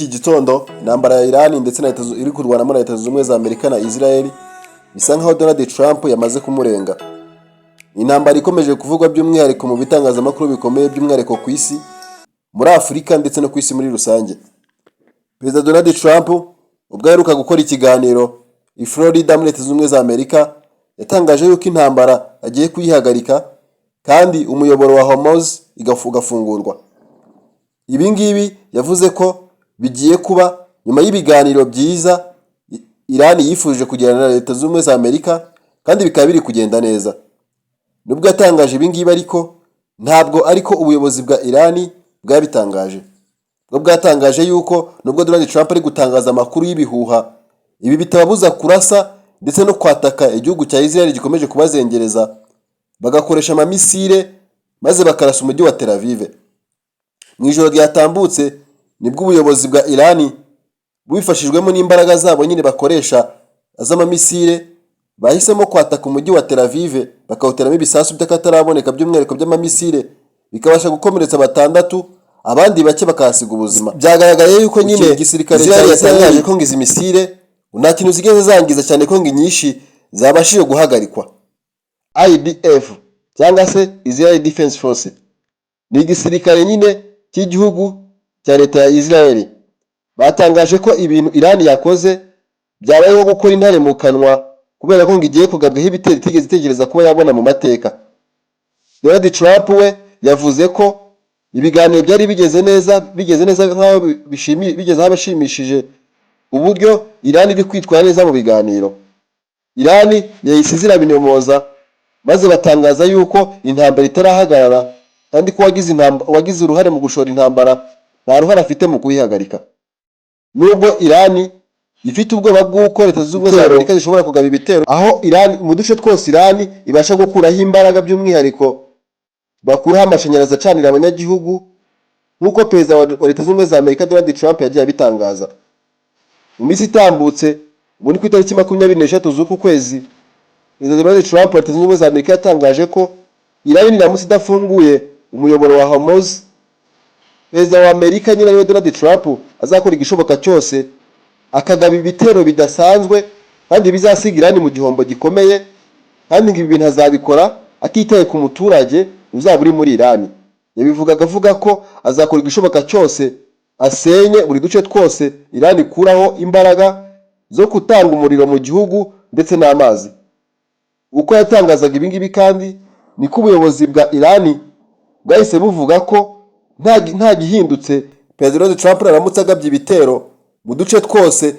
Muri iki gitondo, intambara ya Iran ndetse na Leta iri kurwanamo na Leta Zunze Ubumwe za Amerika na Israel bisa nkaho Donald Trump yamaze kumurenga. Intambara ikomeje kuvugwa by'umwihariko mu bitangazamakuru bikomeye, by'umwihariko ku isi, muri Afurika ndetse no ku isi muri rusange. Perezida Donald Trump ubwo aheruka gukora ikiganiro i Florida muri Leta Zunze Ubumwe za Amerika, yatangaje yuko intambara agiye kuyihagarika kandi umuyoboro wa Hormuz ugafungurwa. Ibi ngibi yavuze ko bigiye kuba nyuma y'ibiganiro byiza Iran yifuje kugirana na Leta Zunze Ubumwe za Amerika, kandi bikaba biri kugenda neza. Nubwo yatangaje ibi ngibi ariko, ntabwo ariko ubuyobozi bwa Iran bwabitangaje. Bwo bwatangaje yuko nubwo Donald Trump ari gutangaza amakuru y'ibihuha, ibi bitababuza kurasa ndetse no kwataka igihugu cya Israel gikomeje kubazengereza, bagakoresha amamisire maze bakarasa umujyi wa Tel Aviv. Mu ijoro ryatambutse nibwo ubuyobozi bwa Iran bubifashijwemo n'imbaraga zabo nyine bakoresha z'amamisire bahisemo kwataka umujyi wa Tel Aviv, bakawuteramo ibisasu by'akataraboneka, by'umwihariko by'amamisire, bikabasha gukomeretsa batandatu, abandi bake bakahasiga ubuzima. Byagaragaye yuko nyine igisirikare cya yatangaje ko ngo izi misile nta kintu zigeze zangiza, cyane ko ngo inyinshi zabashije guhagarikwa. IDF cyangwa se Israel Defense Force ni igisirikare nyine cy'igihugu cya leta ya Israel. Batangaje ko ibintu Iran yakoze byabayeho gukora intare mu kanwa, kubera ko ngo igiye kugabwaho ibitero itigeze itekereza kuba yabona mu mateka. Donald Trump we yavuze ko ibiganiro byari bigeze neza nk'aho bigeze ahabashimishije, uburyo Iran iri kwitwara neza mu biganiro. Iran yahise izirabinyomoza, maze batangaza yuko intambara itarahagarara, kandi ko uwagize uruhare mu gushora intambara nta ruhare afite mu kuyihagarika. Nubwo Irani ifite ubwoba bw'uko Leta Zunze Ubumwe za Ibitero. Amerika zishobora kugaba ibitero aho Irani, mu duce twose Irani ibasha gukuraho imbaraga, by'umwihariko bakuraho amashanyarazi acanira abanyagihugu, nk'uko perezida wa Leta Zunze Ubumwe za Amerika Donald Trump yagiye abitangaza mu minsi itambutse. Ubu ni ku itariki 23 z'uku kwezi, perezida Donald Trump wa Leta Zunze Ubumwe za Amerika yatangaje ko Irani niramutse idafunguye umuyoboro wa Hormuz, perezida wa Amerika nyine ariwe Donald Trump azakora igishoboka cyose akagaba ibitero bidasanzwe kandi bizasiga Irani mu gihombo gikomeye, kandi ngo ibi bintu azabikora atitaye ku muturage uzaba uri muri Irani. Yabivugaga avuga ko azakora igishoboka cyose asenye buri duce twose Irani ikuraho imbaraga zo gutanga umuriro mu gihugu ndetse n'amazi. Uko yatangazaga ibi ngibi kandi niko ubuyobozi bwa Irani bwahise buvuga ko nta gihindutse, perezida Donald Trump naramutse agabye ibitero mu duce twose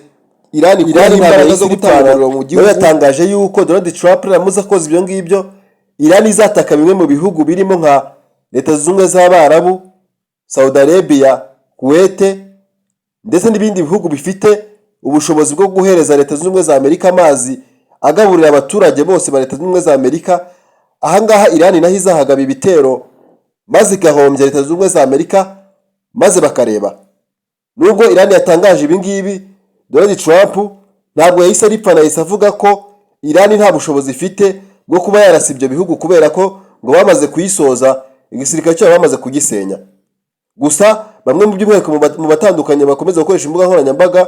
Irani ikuraho Irani imbaraga zo ntabwo gutanga umuriro mu gihugu. nawe Yatangaje yuko Donald Trump naramutse akoze ibyo ngibyo, Irani izataka bimwe mu bihugu birimo nka Leta Zunze Ubumwe z'Abarabu, Saudi Arabia, Kuwait ndetse n'ibindi bihugu bifite ubushobozi bwo guhereza Leta Zunze Ubumwe za Amerika amazi agaburira abaturage bose ba Leta Zunze Ubumwe za Amerika. Ahangaha Irani naho izahagaba ibitero maze igahombya Leta Zunze Ubumwe za Amerika, maze bakareba. Nubwo Irani yatangaje ibi ngibi, Donald Trump ntabwo yahise aripfana. Yahise avuga ko Irani nta bushobozi ifite bwo kuba yarasa ibyo bihugu, kubera ko ngo bamaze kuyisoza, igisirikare cyabo bamaze kugisenya. Gusa bamwe mu by'umwihariko mu batandukanye bakomeza gukoresha imbuga nkoranyambaga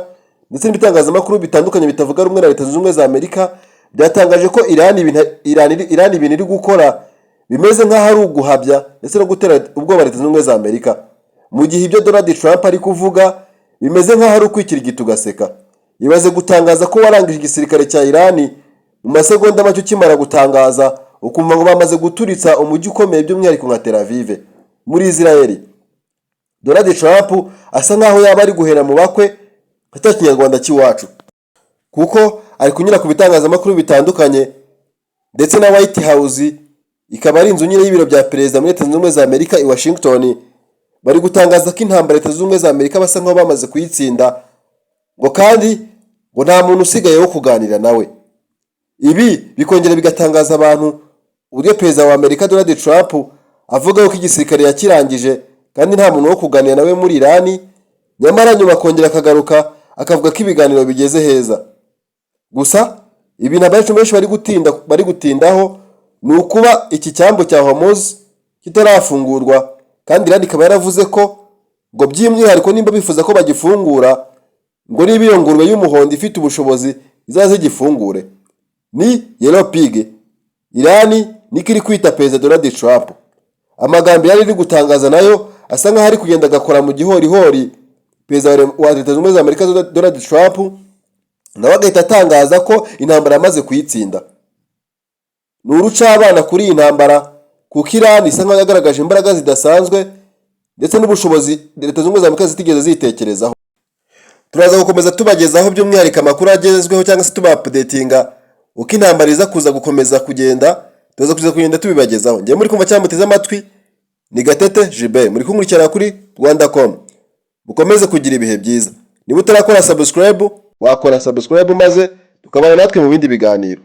ndetse n'ibitangazamakuru bitandukanye bitavuga rumwe na Leta Zunze Ubumwe za Amerika byatangaje ko Irani ibintu iri gukora bimeze nk'aho ari uguhabya ndetse no gutera ubwoba Leta Zunze Ubumwe za Amerika, mu gihe ibyo Donald Trump ari kuvuga bimeze nk'aho ari ukwikirigita ugaseka. Ibaze gutangaza ko warangije igisirikare cya Irani, mu masegonda make ukimara gutangaza ukumva ngo bamaze guturitsa umujyi ukomeye, by'umwihariko nka Tel Aviv muri Israel. Donald Trump asa nk'aho yaba ari guhera mu bakwe nka cya Kinyarwanda cy'iwacu, kuko ari kunyura ku bitangazamakuru bitandukanye ndetse na White House, ikaba ari inzu nyine y'ibiro bya perezida muri Leta Zunze Ubumwe za Amerika i Washington. Bari gutangaza ko intambara Leta Zunze Ubumwe za Amerika basa nk'aho bamaze kuyitsinda, ngo kandi ngo nta muntu usigaye wo kuganira nawe. Ibi bikongera bigatangaza abantu uburyo perezida wa Amerika Donald Trump avuga ko igisirikare yakirangije kandi nta muntu wo kuganira nawe muri Irani, nyamara nyuma akongera akagaruka akavuga ko ibiganiro bigeze heza. Gusa ibintu abenshi benshi bari gutindaho ni ukuba iki cyambu cya Hormuz kitarafungurwa, kandi Irani ikaba yaravuze ko Ngo by'umwihariko nimba bifuza ko bagifungura, ngo niba iyo ngurube y'umuhondo ifite ubushobozi, izaze igifungure. Ni Yellow Pig, Irani niko iri kwita Perezida Donald Trump. Amagambo yari iri gutangaza nayo asa nkaho ari kugenda agakora mu gihorihori Perezida wa Leta Zunze Ubumwe za Amerika Donald Trump, nawe agahita atangaza ko intambara yamaze kuyitsinda. Ni urucabana kuri iyi ntambara, kuko Irani isa nkaho yagaragaje imbaraga zidasanzwe ndetse n'ubushobozi Leta Zunze Ubumwe za Amerika zitigeze zitekerezaho. Turaza gukomeza tubagezaho by'umwihariko amakuru agezweho cyangwa se tuba-updatinga uko intambara iza kuza gukomeza kugenda. Tuza kuza kugenda tubibagezaho. Ngiye muri kumva cyangwa muteze amatwi ni Gatete Gilbert, muri kunkurikirana kuri Rwanda.com. Mukomeze kugira ibihe byiza. Niba utarakora subscribe, wakora subscribe maze tukabana natwe mu bindi biganiro.